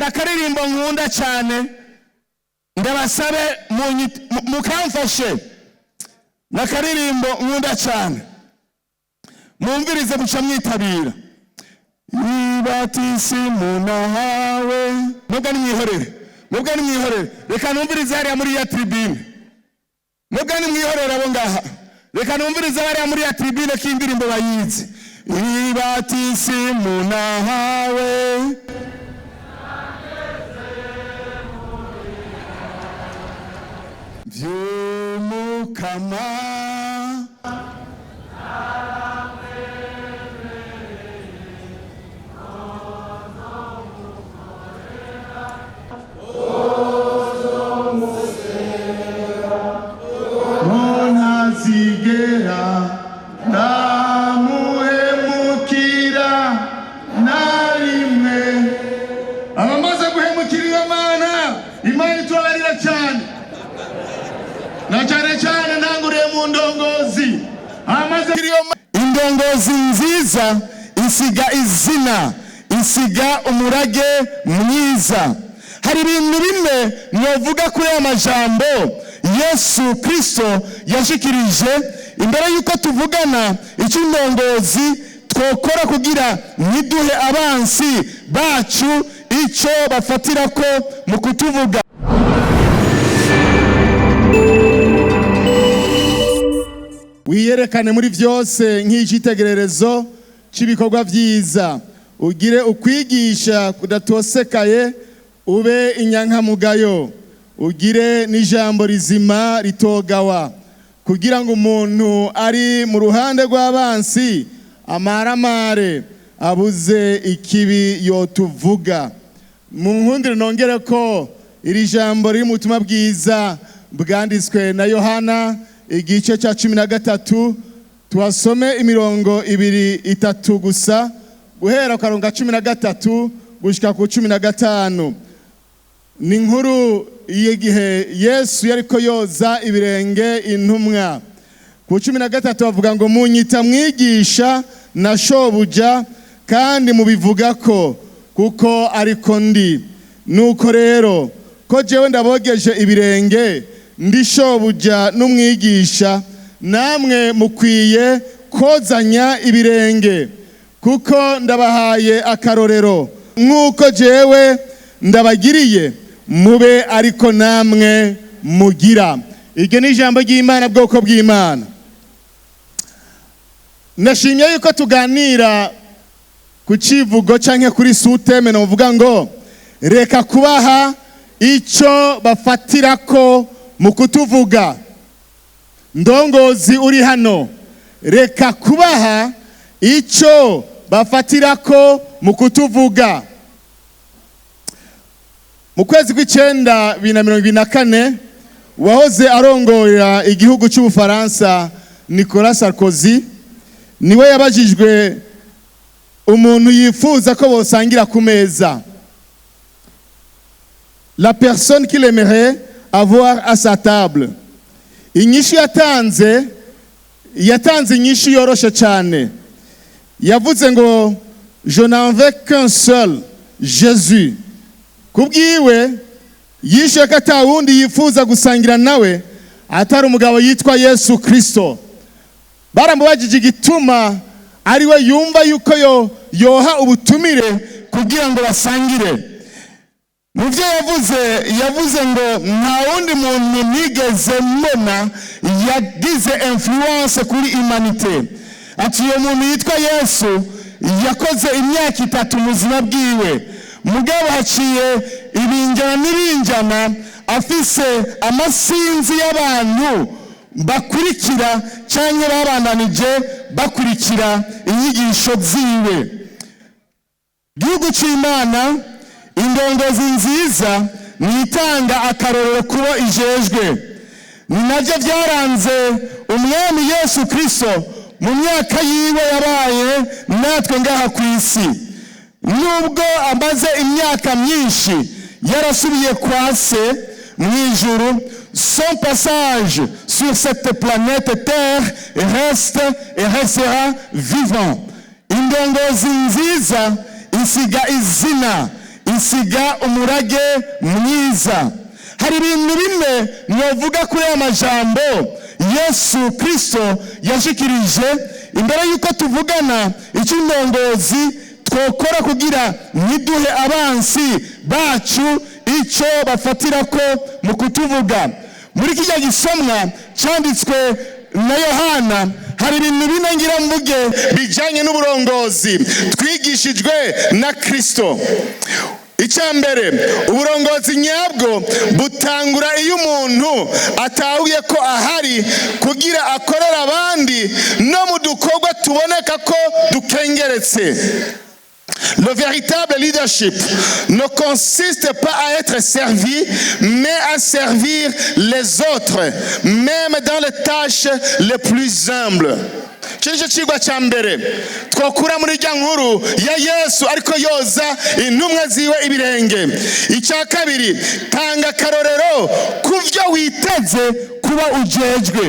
Hari akaririmbo nkunda cyane, ndabasabe mukamfashe. Ni akaririmbo nkunda cyane, mwumvirize muca mwitabira. Ibatisimu nahawe. Mubwo nimwihorere, mubwo nimwihorere. Reka numvirize hariya muri ya tribune. Mubwo nimwihorere abo ngaha, reka numvirize hariya muri ya tribune ko indirimbo bayizi. Ibatisimu nahawe. Vy'umukama. Ntazigera namuhemukira na rimwe. Abamaze guhemukira iyo Mana, Imana itubabarira cyane, na cyane cyane ntanguriye mu ndongozi amaze. Indongozi nziza isiga izina, isiga umurage mwiza. Hari ibintu bimwe mwovuga kuri aya majambo Yesu Kristo yashikirije imbere y'uko tuvugana icyo indongozi twokora kugira ntiduhe abansi bacu icyo bafatira ko mu kutuvuga. Wiyerekane muri byose nk'icyitegererezo cy'ibikorwa byiza, ugire ukwigisha kudatosekaye, ube inyankamugayo, ugire n'ijambo rizima ritogawa, kugira ngo umuntu ari mu ruhande rw'abansi amaramare abuze ikibi yotuvuga. Mu nkundire nongere ko iri jambo riri mu butumwa bwiza bwanditswe na Yohana, igice cya 13. Tuhasome imirongo ibiri, itatu gusa, guhera ku karongo ka 13 gushyika ku 15. Ni inkuru y'igihe Yesu yariko yoza ibirenge intumwa. Ku 13 bavuga ngo: "Munyita mwigisha na shobuja, kandi mubivuga ko kuko ariko ndi. Nuko rero ko jewe ndabogeje ibirenge, ndi shobuja n'umwigisha, namwe mukwiye kozanya ibirenge. Kuko ndabahaye akarorero, nk'uko jewe ndabagiriye, mube ariko namwe mugira." Iryo ni ijambo ry'Imana. Bwoko bw'Imana, ndashimye yuko tuganira ku civugo canke kuri sous-thème novuga ngo: "Reka kubaha icyo bafatirako mu kutuvuga." Ndongozi uri hano, reka kubaha icyo bafatirako mu kutuvuga. Mu kwezi kw'icenda 2024, uwahoze arongora igihugu cy'Ubufaransa, Nicolas Sarkozy, niwe yabajijwe umuntu yifuza ko bosangira ku meza, la personne qu'il aimerait avoir à sa table. Inyishu yatanze, yatanze inyishu yoroshe cyane. Yavuze ngo: "Je n'en veux qu'un seul, Jésus." Kubwiwe, yishuye ko ata wundi yifuza gusangira nawe atari umugabo yitwa Yesu Kristo. Baramubajije igituma ari we yumva yuko yo yoha ubutumire kugira ngo basangire. Mu byo yavuze, yavuze ngo: "Nta wundi muntu nigeze mbona yagize influence kuri humanité." Ati: "Uyo muntu yitwa Yesu yakoze imyaka 3 mu buzima bwiwe, mugabo haciye ibinjana n'ibinjana afise amasinzi y'abantu bakurikira cyangwa babandanije bakurikira inyigisho ziwe." Gihugu cy'Imana, indongozi nziza ni itanga akarorero kubo ijejwe. Ni nabyo byaranze Umwami Yesu Kristo mu myaka yiwe yabaye natwe ngaha ku isi. Nubwo amaze imyaka myinshi yarasubiye kwa Se mu ijuru, son passage sur cette planète Terre reste et restera vivant. Indongozi nziza isiga izina, isiga umurage mwiza. Bisiga umurage mwiza. Hari ibintu bimwe mwavuga kuri aya majambo Yesu Kristo yashikirije imbere y'uko tuvugana icyo indongozi twokora kugira ntiduhe abansi bacu icyo bafatira ko mu kutuvuga. Muri kijya gisomwa cyanditswe na Yohana, hari ibintu bine ngira mvuge Bijyanye n'uburongozi twigishijwe na Kristo. Icya mbere, uburongozi nyabwo butangura iyo umuntu atahuye ko ahari kugira akorera abandi, no mu dukorwa tuboneka ko dukengeretse. Le véritable leadership ne consiste pas à être servi, mais à servir les autres, même dans les tâches les plus humbles. Iki nicyo cigwa cya mbere twakura muri rya nkuru ya Yesu ariko yoza intumwa ziwe ibirenge. Icya kabiri, tanga akarorero ku byo witeze kuba ujejwe.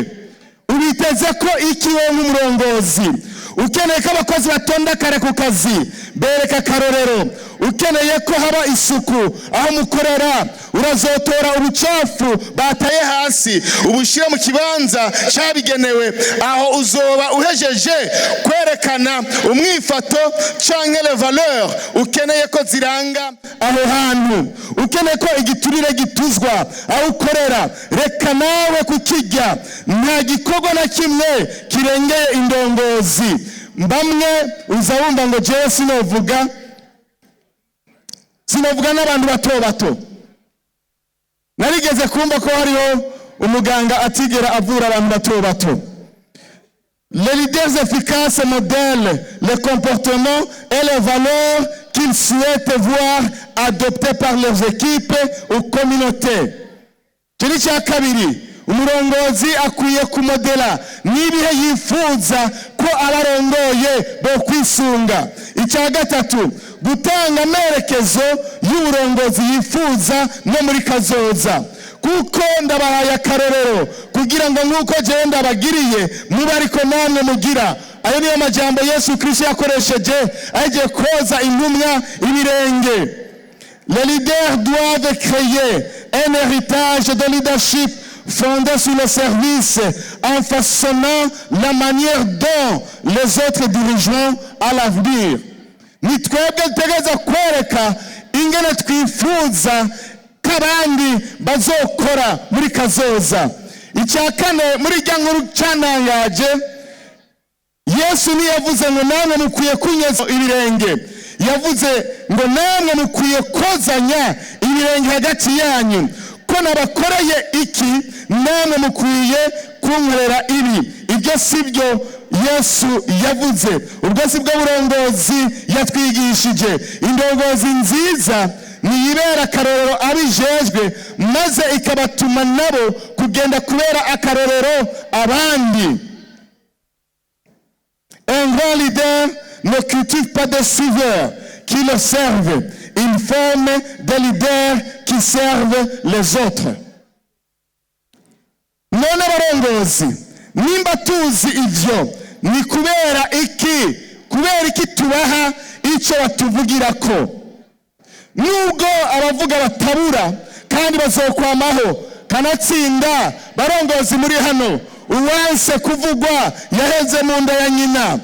Ubiteze ko iki wowe nk'umurongozi? Ukeneye ko abakozi batonda kare ku kazi, bereka akarorero. Ukeneye ko haba isuku aho mukorera, urazotora ubucafu bataye hasi ubushyire mu kibanza cyabigenewe. Aho uzoba uhejeje kwerekana umwifato canke les valeurs ukeneye ko ziranga aho hantu. Ukeneye ko igiturire gituzwa aho ukorera, reka nawe kukirya. Nta gikorwa na kimwe kirengeye indongozi. Bamwe uza wumva ngo jewe sinovuga n'abantu bato bato. Narigeze kumva ko hariho umuganga atigera avura abantu bato bato. Les leaders efficaces modèlent les comportements et les valeurs qu'ils souhaitent voir adoptées par leurs équipes ou communautés. Icyo ni icya kabiri. Umurongozi akwiye kumodela n'ibihe yifuza ko abarongoye bo kwisunga. Icya gatatu, gutanga amerekezo y'uburongozi yifuza no muri kazoza. Kuko ndabahaye akarorero kugira ngo nk'uko jewe ndabagiriye, mube ariko namwe mugira. Ayo niyo majambo Yesu Kristo yakoresheje agiye koza intumwa ibirenge. Les leaders doivent créer un héritage de leadership fondé sur le service, en façonnant la manière dont les autres dirigeront à l'avenir. Ni twebwe dutegereza kwereka ingene twifuza ko abandi bazokora muri kazoza. Icya kane, muri rya nkuru cyantangaje, Yesu ntiyavuze ngo namwe mukwiye kunyoza ibirenge. Yavuze ngo namwe mukwiye kozanya ibirenge hagati yanyu. Ko nabakoreye iki, namwe mukwiye kunkorera ibi. Ibyo si byo Yesu yavuze. Ubwo si bwo burongozi yatwigishije. Indongozi nziza niyibera akarorero abijejwe, maze ikabatuma nabo kugenda kubera akarorero abandi. Un grand leader ne cultive pas des suiveurs qui le servent. Il forme des leaders qui servent les autres. None abarongozi, nimba tuzi ivyo, ni kubera iki, kubera iki tubaha icyo batuvugirako? Nubwo abavuga batabura kandi bazokwamaho, kanatsinda barongozi muri hano, uwanse kuvugwa yaheze mu nda ya nyina.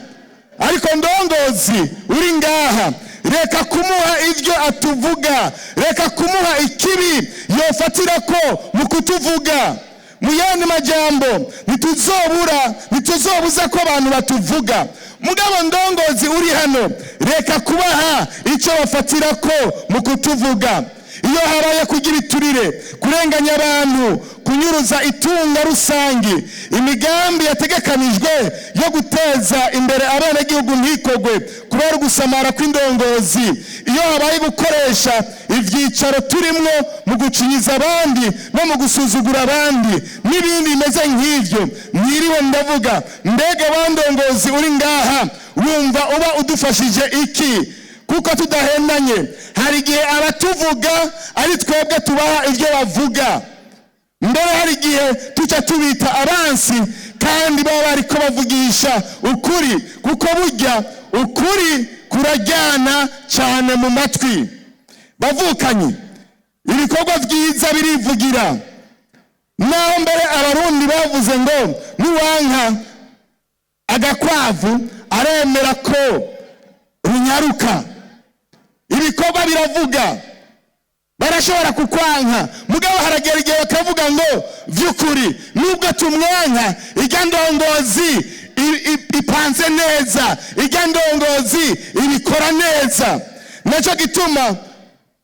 Ariko ndongozi uri ngaha, reka kumuha ibyo atuvuga, reka kumuha ikibi yofatira ko mu kutuvuga. Mu yandi majambo, ntituzobura, ntituzobuza ko abantu batuvuga. Mugabo ndongozi uri hano, reka kubaha icyo bafatira ko mu kutuvuga. Iyo habaye kugira iturire, kurenganya abantu, kunyuruza itunga rusangi, imigambi yategekanijwe yo guteza imbere abenegihugu ntikogwe kubera ugusamara kw'indongozi, iyo habaye gukoresha ivyicaro turimwo mu gucinyiza abandi no mu gusuzugura abandi n'ibindi bimeze nk'ivyo mwiriwe ndavuga, mbega bandongozi uri ngaha, wumva uba udufashije iki? Kuko tudahendanye, hari igihe abatuvuga ari twebwe tubaha ibyo bavuga. Mbere hari igihe tuca tubita abansi kandi baba bariko bavugisha ukuri, kuko burya ukuri kurajyana cyane mu matwi. Bavukanye, ibikorwa byiza birivugira. Naho mbere Abarundi bavuze ngo niwanka agakwavu aremera ko runyaruka. Ibikorwa biravuga. Barashobora kukwanka, mugabo haragera igihe bakavuga ngo vy'ukuri nubwo tumwanka, irya ndongozi ipanze neza, irya ndongozi ibikora neza. Nacyo gituma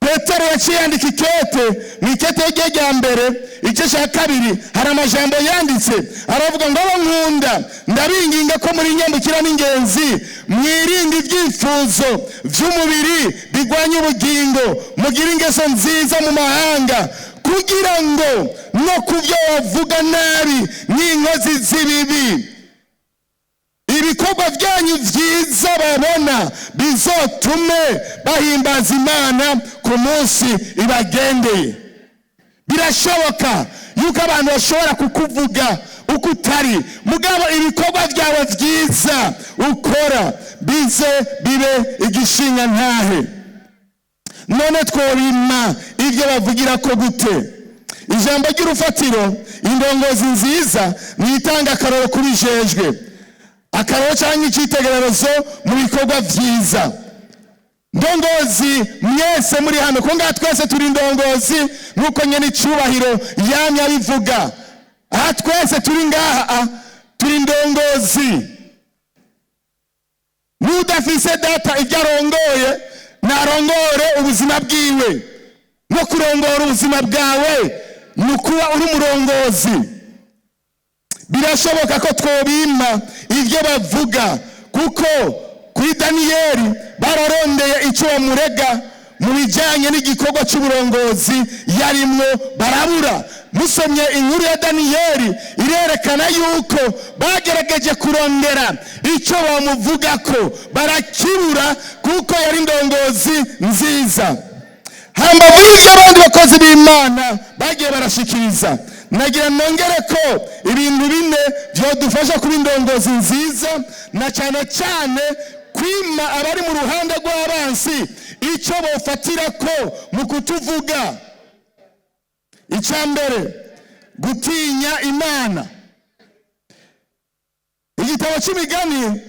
Petero yaciye yandika ikete. Mu ikete rye rya mbere, igice cya 2, hari amajambo yanditse, aravuga ngo: "Abo nkunda, ndabinginga ko muri nyambukira n'ingenzi, mwirinde ibyifuzo by'umubiri bigwanya ubugingo, mugire ingeso nziza mu mahanga, kugira ngo no ku byo bavuga nabi n'inkozi z'ibibi, ibikorwa byanyu byiza babona bizotume bahimbaza Imana ku munsi ibagendeye." Birashoboka yuko abantu bashobora kukuvuga uko utari, mugabo ibikorwa byawe byiza ukora bize bibe igishinga ntahe. None twobima ibyo bavugira ko gute? Ijambo ry'urufatiro: indongozi nziza mwitanga akaroro kubijejwe, akaroro cyangwa icyitegererezo mu bikorwa byiza. Ndongozi mwese muri hano, ko ngaha twese turi indongozi, nk'uko nyene icubahiro yamye abivuga, aha twese turi ngaha turi indongozi. N'udafise data ibyo arongoye, narongore ubuzima bwiwe. No kurongora ubuzima bwawe ni ukuba uri umurongozi. Birashoboka ko twobima ibyo bavuga, kuko kuri Daniyeli bararondeye icyo bamurega mu bijyanye n'igikorwa cy'uburongozi yarimwo, barabura. Musomye inkuru ya Daniyeli, irerekana yuko bagerageje kurondera icyo bamuvuga ko barakibura, kuko yari indongozi nziza. Hambavu y'ibyo abandi bakozi b'Imana bagiye barashikiriza, nagira nongere ko ibintu bine byadufasha kuba indongozi nziza, na cyane cyane kwima abari mu ruhande rw'abansi icyo bofatira ko mu kutuvuga. Icya mbere, gutinya Imana. Igitabo cy'Imigani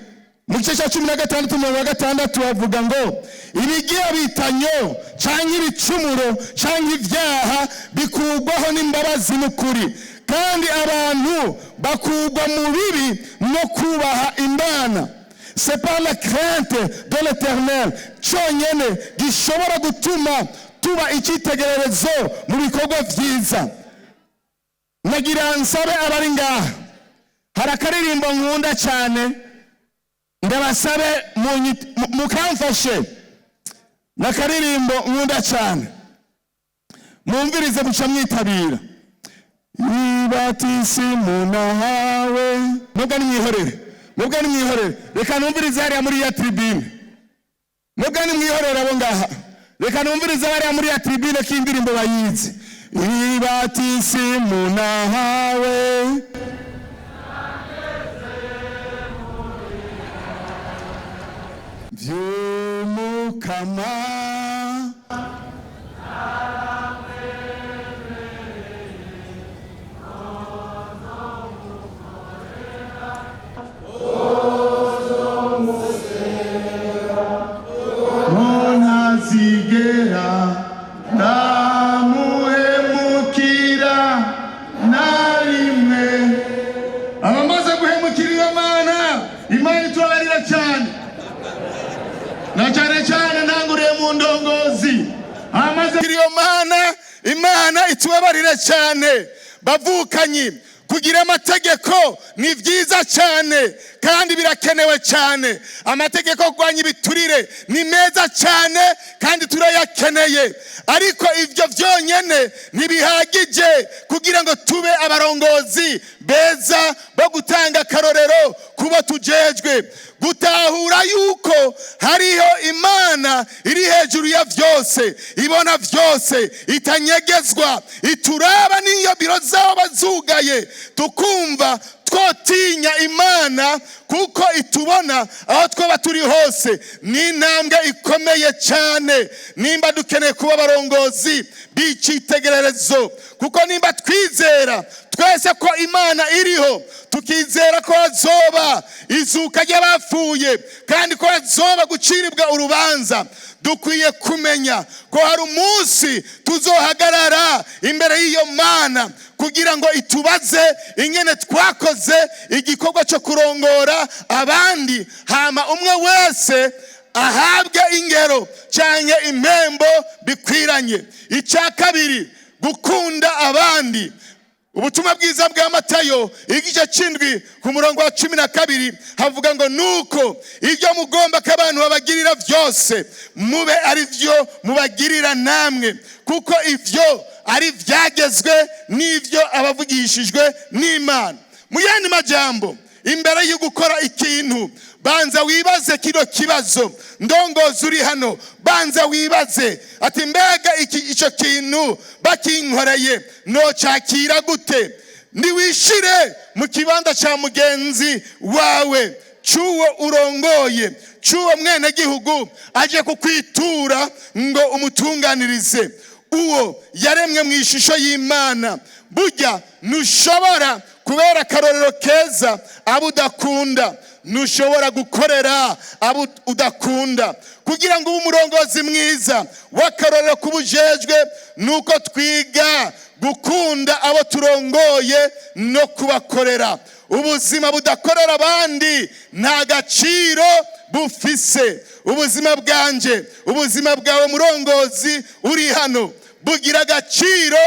mu gice cya 16, umurongo wa 6, bavuga ngo: "Ibigira bitanyo cyangwa ibicumuro cyangwa ibyaha bikurwaho n'imbabazi n'ukuri, kandi abantu bakurwa mu bibi no kubaha Imana." C'est par la crainte de l'Éternel cyonyine gishobora gutuma tuba icyitegererezo mu bikorwa byiza. Nagira nsabe abari ngaha, hari akaririmbo nkunda cyane, ndabasabe mukamfashe. Ni akaririmbo nkunda cyane, mwumvirize muca mwitabira. Ibatisimu nahawe. Mwebwe nimwihorere, mwebwe nimwihorere. Reka numvirize hariya muri ya tribune. Mwebwe nimwihorere abo ngaha, reka numvirize hariya muri ya tribune ko indirimbo bayizi. Ibatisimu nahawe. Vy'Umukama. Ntazigera ndamuhemukira na rimwe. Abamaze guhemukira iyo Mana, Imana itubabarira cyane, na cyane cyane ntanguriye mu ndongozi amaze Iyo Mana, Imana itubabarire cyane. Bavukanyi, kugira amategeko ni byiza cyane kandi birakenewe cyane. Amategeko yo kurwanya ibiturire ni meza cyane kandi turayakeneye, ariko ibyo byonyine ntibihagije kugira ngo tube abarongozi beza bo gutanga akarorero kubo tujejwe. Gutahura yuko hariho Imana iri hejuru ya byose, ibona byose, itanyegezwa, ituraba n'iyo biro zaba zugaye, tukumva. Twotinya Imana kuko itubona aho twaba turi hose ni intambwe ikomeye cyane nimba dukeneye kuba abarongozi b'icyitegererezo. Kuko nimba twizera twese ko Imana iriho, tukizera ko hazoba izuka ry'abapfuye kandi ko hazoba guciribwa urubanza, dukwiye kumenya ko hari umunsi tuzohagarara imbere y'iyo Mana kugira ngo itubaze ingene twakoze igikorwa cyo kurongora abandi, hama umwe wese ahabwe ingero cyangwa impembo bikwiranye. Icya kabiri, gukunda abandi. Ubutumwa bwiza bwa Matayo igice c'indwi ku murongo wa 12 havuga ngo: "Nuko ibyo mugomba ko abantu babagirira byose, mube ari byo mubagirira namwe, kuko ibyo ari byagezwe n'ibyo abavugishijwe n'Imana." Mu yandi majambo, imbere yo gukora ikintu, banza wibaze kino kibazo. Ndongozi uri hano, banza wibaze ati: "Mbega iki icyo kintu bakinkoreye nocakira gute?" Niwishire mu kibanza cya mugenzi wawe, cy'uwo urongoye, cy'uwo mwenegihugu aje kukwitura ngo umutunganirize. Uwo yaremwe mu ishusho y'Imana. Burya ntushobora kubera akarorero keza abo udakunda, ntushobora gukorera abo udakunda. Kugira ngo ube umurongozi mwiza w'akarorero k'ubujejwe, ni uko twiga gukunda abo turongoye no kubakorera. Ubuzima budakorera abandi nta gaciro bufise. Ubuzima bwanje, ubuzima bwawe murongozi uri hano, bugira agaciro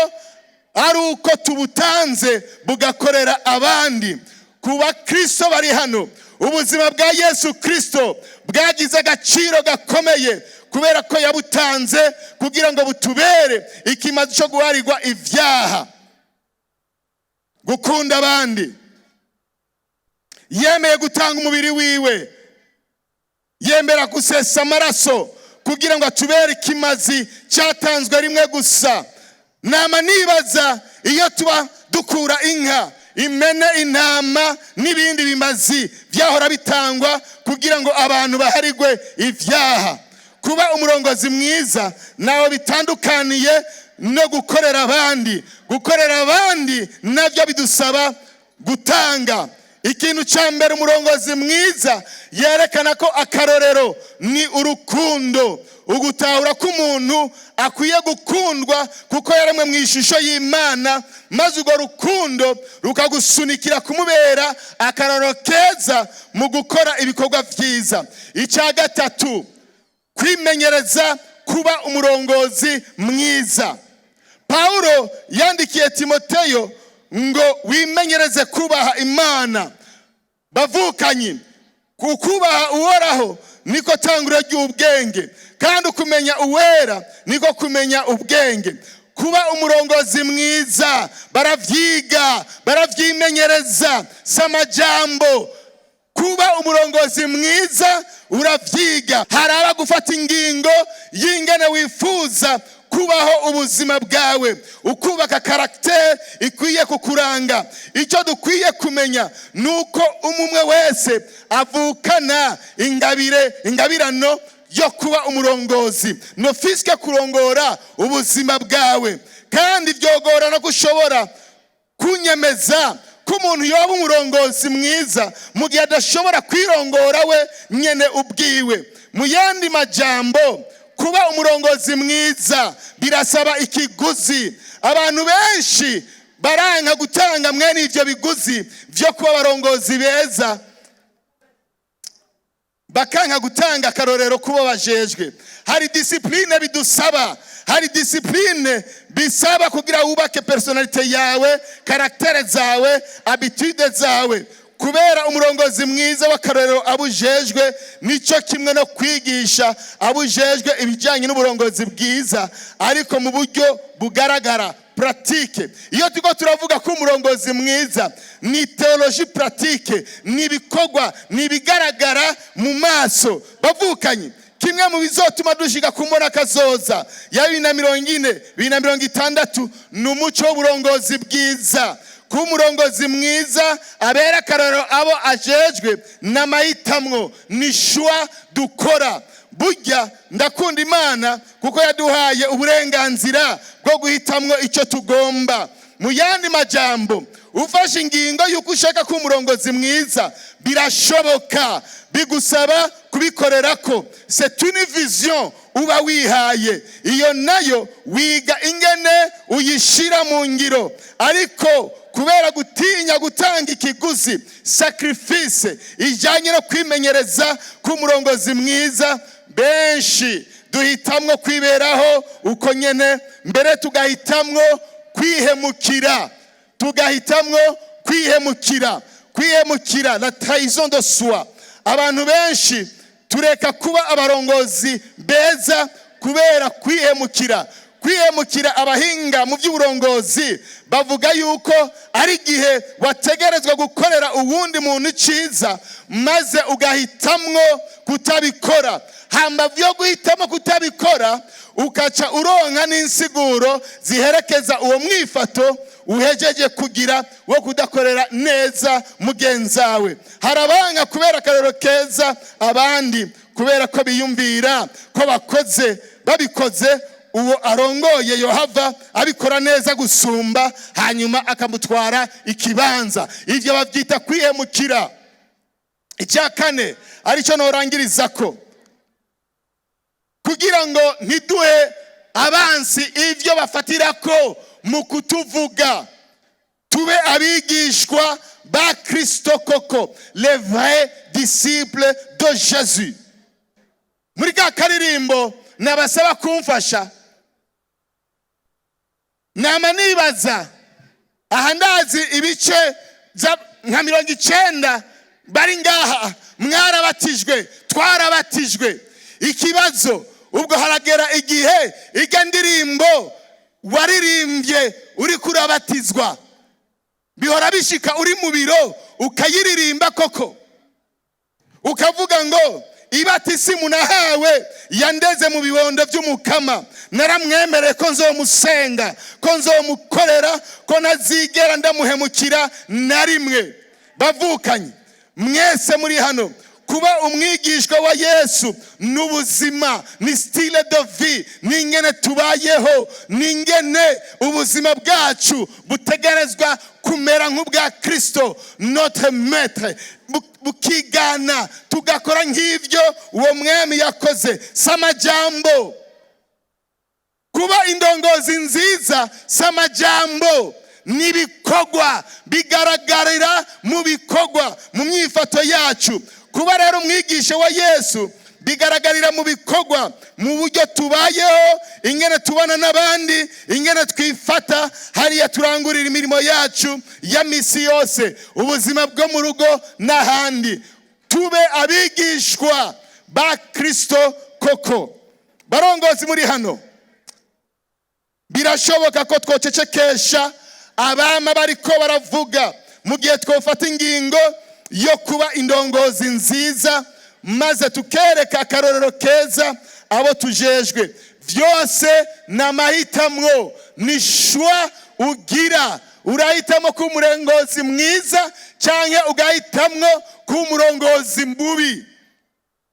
ari uko tubutanze bugakorera abandi. Ku bakristo bari hano, ubuzima bwa Yesu Kristo bwagize agaciro gakomeye kubera ko yabutanze kugira ngo butubere ikimazi cyo guharirwa ibyaha. Gukunda abandi, yemeye gutanga umubiri wiwe, yemera gusesa amaraso kugira ngo atubere ikimazi cyatanzwe rimwe gusa. Nama nibaza iyo tuba dukura inka, impene, intama n'ibindi bimazi byahora bitangwa kugira ngo abantu baharigwe ibyaha. Kuba umurongozi mwiza nawe bitandukaniye no gukorera abandi. Gukorera abandi nabyo bidusaba gutanga. Ikintu cya mbere umurongozi mwiza yerekana ko akarorero ni urukundo, ugutahura ko umuntu akwiye gukundwa kuko yaremwe mu ishusho y'Imana, maze urwo rukundo rukagusunikira kumubera akarorero keza mu gukora ibikorwa byiza. Icya gatatu, kwimenyereza kuba umurongozi mwiza. Pawulo yandikiye Timoteyo ngo: "Wimenyereze kubaha Imana." Bavukanyi, kukubaha Uhoraho niko tanguriro ry'ubwenge, kandi ukumenya Uwera niko kumenya ubwenge. Kuba umurongozi mwiza baravyiga, baravyimenyereza, si amajambo. Kuba umurongozi mwiza uravyiga. Hari abagufata ingingo y'ingene wifuza kubaho ubuzima bwawe, ukubaka caractère ikwiye kukuranga. Icyo dukwiye kumenya ni uko umwe wese avukana ingabire, ingabirano yo kuba umurongozi, ne fût-ce que kurongora ubuzima bwawe. Kandi byogora no gushobora kunyemeza ko umuntu yoba umurongozi mwiza mu gihe adashobora kwirongora we nyene ubwiwe. Mu yandi majambo, kuba umurongozi mwiza birasaba ikiguzi. Abantu benshi baranka gutanga mwene ivyo biguzi vyo kuba abarongozi beza, bakanka gutanga akarorero kubo bajejwe. Hari discipline bidusaba, hari discipline bisaba kugira wubake personnalité yawe, caractère zawe, habitudes zawe. Kubera umurongozi mwiza w'akarorero abujejwe nicyo kimwe no kwigisha abujejwe ibijyanye n'uburongozi bwiza, ariko mu buryo bugaragara, pratique. Iyo turiko turavuga ko umurongozi mwiza ni théologie pratique, ni ibikorwa, ni ibigaragara mu maso. Bavukanye, kimwe mu bizotuma dushika ku mbona kazoza ya 2040, 2060 ni umuco w'uburongozi bwiza. Kuba umurongozi mwiza abera akarorero abo ajejwe n'amahitamwo, ni choix dukora. Burya ndakunda Imana kuko yaduhaye uburenganzira bwo guhitamwo icyo tugomba. Mu yandi majambo, ufashe ingingo y'uko ushaka kuba umurongozi mwiza, birashoboka, bigusaba kubikorera ko c'est une vision uba wihaye. Iyo nayo wiga ingene uyishira mu ngiro. Ariko kubera gutinya gutanga ikiguzi, sacrifice ijyanye no kwimenyereza k'umurongozi mwiza, benshi duhitamwo kwiberaho uko nyene, mbere tugahitamwo kwihemukira, tugahitamwo kwihemukira, kwihemukira, la trahison de soi. Abantu benshi tureka kuba abarongozi beza kubera kwihemukira. Kwihemukira, abahinga mu by'uburongozi bavuga yuko ari igihe wategerezwa gukorera uwundi muntu icyiza, maze ugahitamwo kutabikora. Hambavu yo guhitamo kutabikora, ukaca uronka n'insiguro ziherekeza uwo mwifato uhejeje kugira wo kudakorera neza mugenzawe. Hari abanga kubera akarorero keza abandi, kubera ko biyumvira ko bakoze babikoze uwo arongoye yohava abikora neza gusumba, hanyuma akamutwara ikibanza. Ibyo babyita kwihemukira. Icya kane, aricyo norangiriza ko, kugira ngo ntiduhe abansi ibyo bafatira ko mu kutuvuga, tube abigishwa ba Kristo koko, les vrais disciples de Jésus. Muri ka karirimbo nabasaba kumfasha, nama nibaza aha, ndazi ibice nka 90 bari ngaha mwarabatijwe, twarabatijwe. Ikibazo ubwo, haragera igihe ijya ndirimbo waririmbye uri kurabatizwa, bihora bishika uri mu biro ukayiririmba koko, ukavuga ngo: "Ibatisimu nahawe yandeze mu bibondo by'Umukama, naramwemereye ko nzomusenga, ko nzomukorera, ko ntazigera ndamuhemukira na rimwe"? Bavukanye mwese muri hano, kuba umwigishwa wa Yesu ni ubuzima, ni style de vie, ni ingene tubayeho, ni ingene ubuzima bwacu butegerezwa kumera nk'ubwa Kristo notre maître, bukigana, tugakora nk'ibyo uwo mwami yakoze. Si amajambo. Kuba indongozi nziza si amajambo, n'ibikorwa, bigaragarira mu bikorwa, mu myifato yacu. Kuba rero umwigisha wa Yesu bigaragarira mu bikorwa, mu buryo tubayeho, ingene tubana n'abandi, ingene twifata hariya turangurira imirimo yacu ya misi yose, ubuzima bwo mu rugo n'ahandi. Tube abigishwa ba Kristo koko. Barongozi muri hano, birashoboka ko twocecekesha abama bariko baravuga mu gihe twofata ingingo yo kuba indongozi nziza, maze tukereka akarorero keza abo tujejwe. Byose ni amahitamwo, ni choix ugira. Urahitamo kuba umurongozi mwiza cyangwa ugahitamwo kuba umurongozi mubi.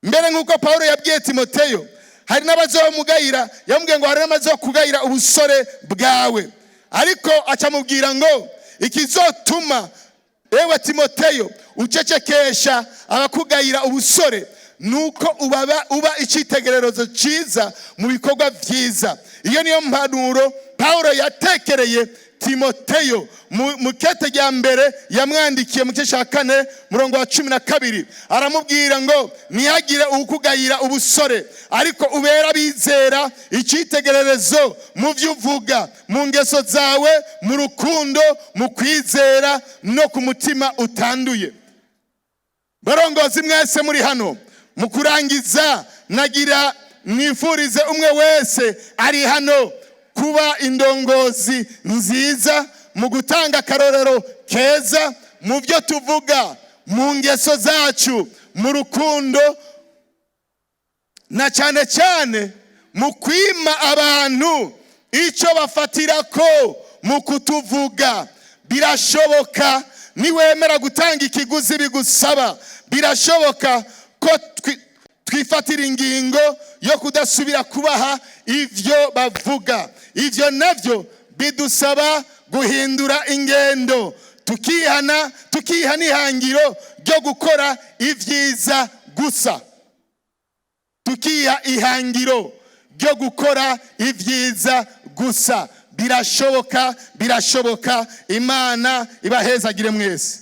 Mbere, nk'uko Paul yabwiye Timoteyo, hari n'abazomugayira, yamubwiye ngo hari n'abazokugayira ubusore bwawe, ariko acamubwira ngo ikizotuma ewe Timoteyo ucecekesha abakugayira ubusore nuko ubaba uba icyitegererezo cyiza mu bikorwa byiza. Iyo niyo mpanuro Paul yatekereye Timoteyo mu kete rya mbere yamwandikiye, mu gice cya 4, murongo wa 12. Aramubwira ngo ntihagire uwukugayira ubusore, ariko ubera abizera icyitegererezo mu byo uvuga, mu ngeso zawe, mu rukundo, mu kwizera no ku mutima utanduye. Barongozi mwese muri hano, mu kurangiza nagira mwifurize umwe wese ari hano kuba indongozi nziza mu gutanga akarorero keza mu byo tuvuga, mu ngeso zacu, mu rukundo, na cyane cyane mu kwima abantu icyo bafatira ko mu kutuvuga. Birashoboka niwemera gutanga ikiguzi bigusaba. Birashoboka ko twifatira ingingo yo kudasubira kubaha ivyo bavuga. Ivyo navyo bidusaba guhindura ingendo, tukihana, tukihana ihangiro ryo gukora ibyiza gusa, tukiha ihangiro ryo gukora ibyiza gusa. Birashoboka, birashoboka. Imana ibahezagire mwese.